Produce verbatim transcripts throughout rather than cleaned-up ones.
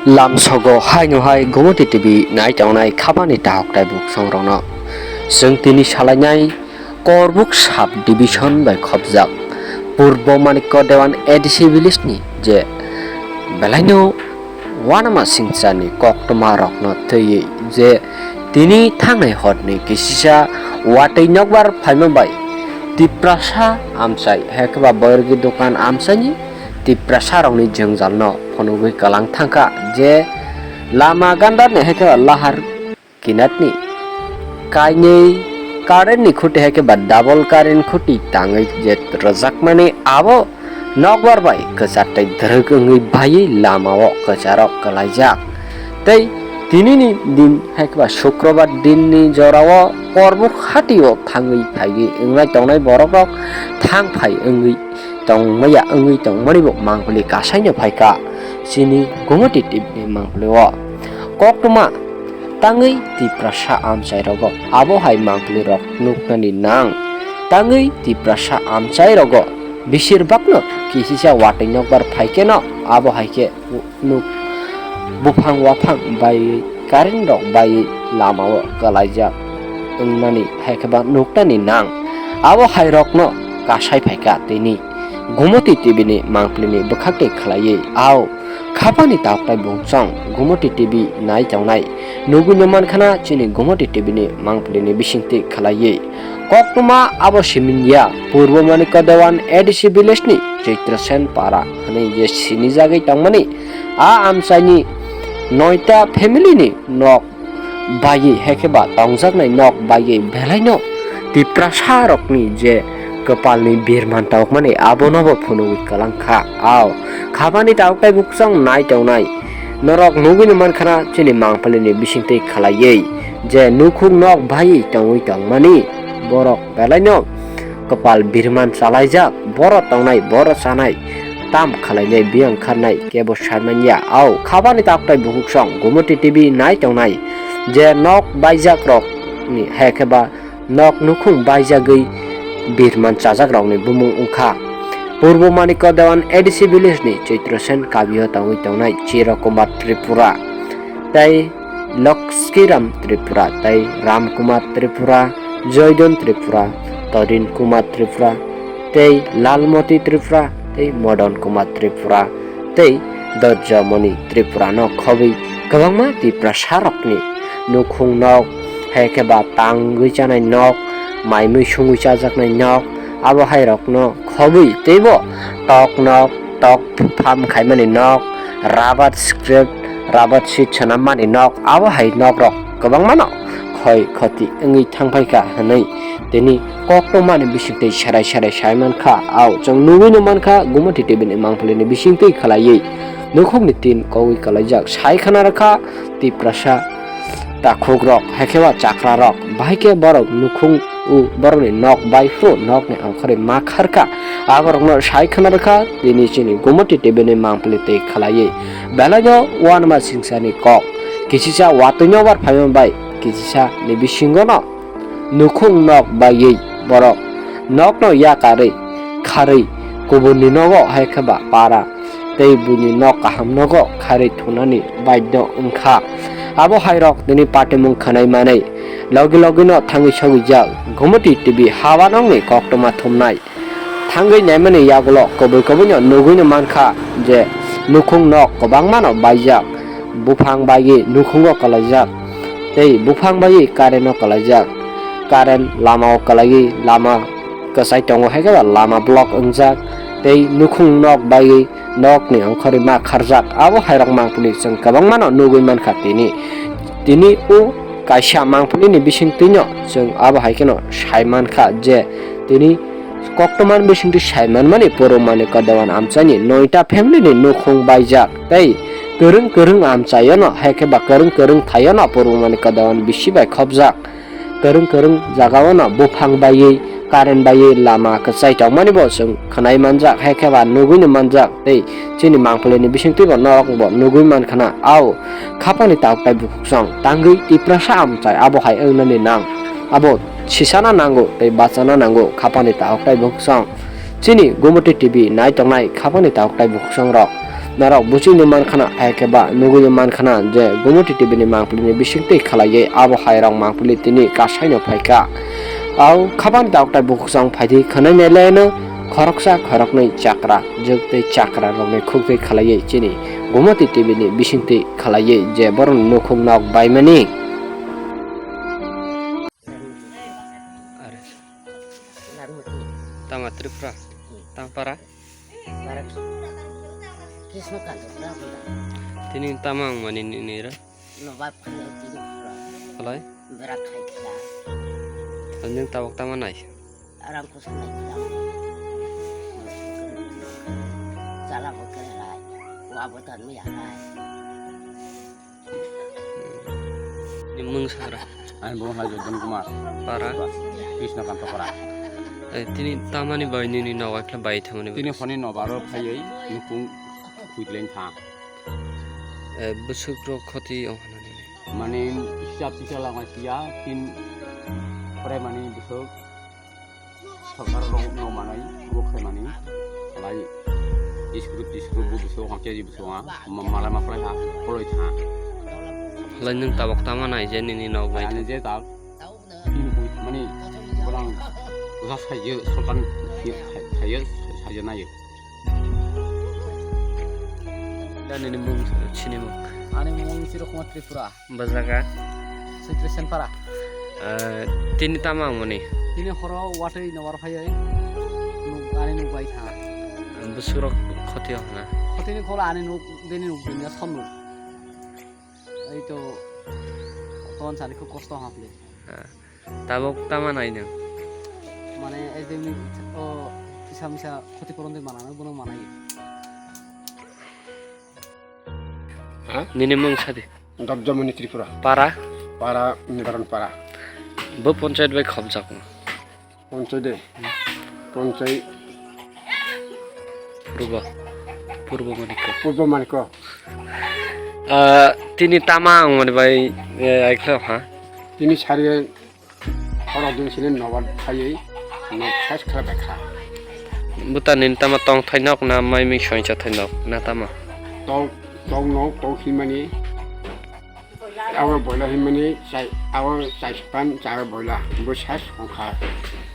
Lamsogo haino hai Gumoti T V nai tongnai khapani tahok tai buksong rokno. Chwng tini salainai Korbuk sub division bai khopjak Purbo Manikya Dewan A D C village ni je belaino uanama singchar ni koktwma rokno twiwi je tini thangnai hor ni kisisa watwi nokbar phaima bai Tiprasa amchai hai khe ba boyargi dokan amchai ni Tiprasa rokni jwngjal no phunugwi kwlang thangkha je lama gandar ni hai khe ba lahar kinatni kainwi current ni khuti hai khe ba double current khuti tangwi je rwjakmani abo nokbar bai kwchar tei dwrwk wngwi baiwi lamao kwcharok kwlaijak. Tei tinini din hai khe ba Shukrobar dinni jorao Korbuk hatio thangwi phaiwi wngnai tongnai borokrok thang phai wngwi tongmaya wngwi tongmani bo mangpili kasaino phaikha chini Gumoti T V ni mangpili o. Koktwma tangwi Tiprasa amchai rogo abo hai mangpili rok nuknani nang. Tangwi Tiprasa amchai rogo bisir bakno kisisa watwi nokbar phaikhe no abo hai khe nuk buphang waphang bai current rok bai lamao kwlaijak wngnani hai khe ba nuknani nang. Abo hai rokno kasai phaikha tini Gumoti T V ni mangpili ni bwkhak tei khwlaiwi ao khapani tahoktai bungsong Gumoti T V nai tongnai nugwi no mankhana chini Gumoti T V ni mangpili ni bisingtwi khwlaiwi. Koktwma abo simi ya Purbo Manikya Dewan A D C village ni Chaitra Sen Para hwnwi je sinijagwi tongmani a amchaini noita family ni nok baiwi hai khe ba tongjaknai nok baiwi belaino Tiprasa rokni je kwpalni birman tawkmani abono bo phunugwi kwlang kha. Ao khapani tawktai buksong nai tongnai norok nugwi no mankhana chini mangpili ni bisingtwi khwlaiwi je nukhung nok baiwi tongwi tongmani borok belaino kwpal birman chalaijak, boro tongnai, boro chanai, tam khwlainai, biyang kharnai, kebo saimanya. Ao khapani tawktai bukuksong Gumoti T V nai tongnai je nok baijak rok ni hai khe ba nok nukhung baijagwi birman chajak rokni bumung wngkha Purbo Manikya Dewan A D C village ni Chaitra Sen kabio tongwi tongnai Chiro Kumar Tripura tei Lokskiram Tripura tei Ram Kumar Tripura, Joydon Tripura, Torin Kumar Tripura tei Lalmoti Tripura tei Modon Kumar Tripura tei Dorjamoni Tripura no khobwi kwbangma Tiprasa rokni nukhung nok, hai khe ba tangwi chanai nok, mai mui sungwi chajaknai nok, abo hai rokno khobwi teibo tok nok, tok farm khaimani nok, rubber scrap, rubber sheet swnammani nok, abo hai nok rok kwbangmano khoi khoti wngwi thangphai kha hwnwi tini koktwmani bisingtwi serai serai sai mankha. Ao chwng nugwi no mankha Gumoti T V ni mangpili ni bisingtwi khwlaiwi nukhungni tin kogwi kwlaijak sai khana rwkha Tiprasa takhuk rok, hai khe ba chakra rok, bahai khe borok nukhung u borokni nok bai phuru nokni angkhorwi ma kharkha. Aborokno sai khna rwkha tini chini Gumoti T V ni mangpili tei khwlaiwi. Belai no uanama singsa ni kok, kisisa watwi nobar phaima bai kisisa ni bisingo no nukhung nok baiwi borok nokno yakarwi kharwi kubunni nogo hai khe ba para tei buini nok kaham nogo kharwi thunani baidhyo wngkha. Abo hai rok tini patimung khwnai manwi logi logi no thangwi sogwijak Gumoti T V habanokni koktwma thumnai. Thangwi naimani yagulo kubui kubui no nugwi no mankha je nukhung nok kwbangma no baijak, buphang baiwi nukhungo kwlaijak tei buphang baiwi current o kwlaijak, current lama o kwlaiwi lama kwchai tongo, hai khe ba lama block wngjak tei nukhung nok baiwi nokni ongkhorwi ma kharjak. Abo hai rok mangpili chwng kwbangma no nugwi mankha tini. Tini o kaisa mangpili ni bisingtwi no chwng abo hai kheno sai mankha je tini koktwma ni bisingtwi sai manmani Purbo Manikya Dewan amchaini noita family ni nukhung baijak tei kwrwng kwrwng amchaio no hai khe ba kwrwng kwrwng thaio no Purbo Manikya Dewan bisi bai khopjak. Kwrwng kwrwng jagao no buphang baiwi, current baiwi lama kwchai tongmani bo chwng khwnai manjak, hai khe ba nugwi no manjak tei chini mangpili ni bisingtwi bo norok bo nugwi mankha na. Ao khapang ni tabuk tai bukhuk song tangwi Tiprasa amchai abo hai wngnani nang, abo sisana nango tei bachana nango khapang ni tabuk tai bukhuk song. Chini Gumoti T V nai tongnai khapang ni tabuk tai bukhuk song rok Norok buchingni mankhana, hai khe ba nugwi mankhana je Gumoti T V ni mangpili ni bisingtwi khalaiwi abo hai rok mangpili tini kasaino phaikha. Au khabang dak tai bukhuk song phaidi khwnai nai leno khoroksa khoroknwi chakra, jwk tei chakra rokni khuktwi khalaiwi chini Gumoti T V ni bisingtwi khalaiwi je borokni nukhung nok baimani. Tama Tripura, Tampara. Barak Krishna Kanta pura pura. Tini tama ang mani ni ni ra. No ba phai tini pura. Alai? Barak khai kha. Ang tabok tama nai. Arang kusa nai kha. Chala bo khe rai. Wa bo tan mi ya rai. Ni mung sakra. Ani bo hai Jodon Kumar. Para. Krishna Kanta Para. Eh, tini tamani bai nini nogo ekla bai thamani bai. Tini honi nobaro phaiwi nukung khuitlen tha. Eh, bwswk rok khoti ong hwnani. Mane hisab tisa lama sia tin pore mani bwswk Sorkar rok no manai, obo khaimani, lai, iskrip tiskrip bo bwswk ha, keji bwswk ha, ma-, malai ma kwlai ha, kwlai tha. Lai nwng tabok tama nai je nini nok bai. Ani je tab, ini bui, mani, borang, ja sayo, sorkar ni, sayo, sayo nayo. Da nini mung, sini mung. Ani mung Siro Kumar Tripura. Bo jaga? Sitri Senpara. Ah, tini tama mani? Tini horo watwi nobar phaiwi nuk, ani nuk bai tha. Bwswk rok khoti hona? Khotini khola ani nuk, bini nuk dunya som nuk. Ei to, ton sani khub kosto hapli. Ah, tabok tama nai nwng? Mane, ei je mi, o, kisa misa khoti poron de manana, bono manai. Ha? Nini mung sadi? Dorjamani Tripura. Para? Para, Nibaran Para. Bo ponchayat bai khobjak no? Ponchayat de? Ponchayat. Purbo. Purbo Manikko. Purbo Manikko. Ah, tini tama ang mani bai, eh, aikhlao ha? Tini sari Horo din sini nobar phaiwi nok size khlai bai kha. Bwtani tama tong thai nok na mai mui soinsa thai nok na tama? Tok, tok nok, tok himani. Abo boila himani, chai, abo chai span, chai boila. Bo size ongkha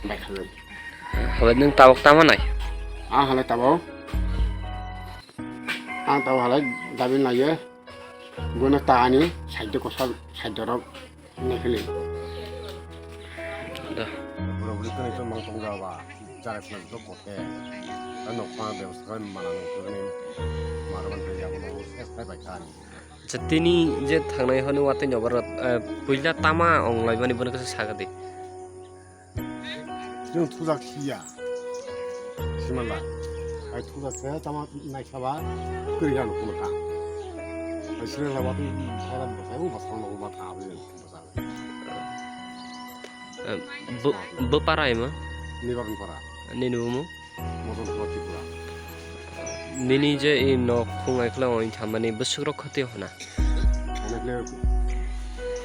bai khalai. Halai nwng tabok tama nai? Ang halai tabok. Ang tabok halai dabil naiyo. Bono ta ani side kosa side rok. Nokni. Da. Borok bwrwi kwnwi tongmang tongjago ba, chara khwlai joto kothe. Tei nokha bebostha khe mala nokni mala manthai abono ses khlai bai kha ani. Acha, tini je thangnai hwnwi watwi nobar, eh, puila tama onglaimani bono kisa sakadi. Chwng thujak siya. Simala. Ai thujak khe tama naisaba kwrwi ano phunukha. Ai srela watwi khairam bwsai o bwskango ba tha aboni bwsai. Eh, bo, bo para ema? Nibaran para. Nini bumu? Moton Kumar Tripura. Nini je i nok khung aikla oin thamani bwswk rok khoti hona? Onekle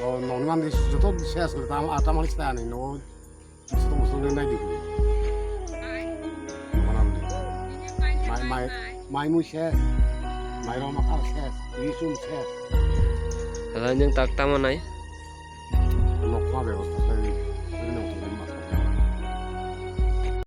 o nokni mani joto ses tama, tama sa ani no. Bwswk tong bwswk nai di. Mai, mai, mai mui ses. Mai roma kha ses. Ri sum ses. Hala nang tak tama nai? Nokma bebostha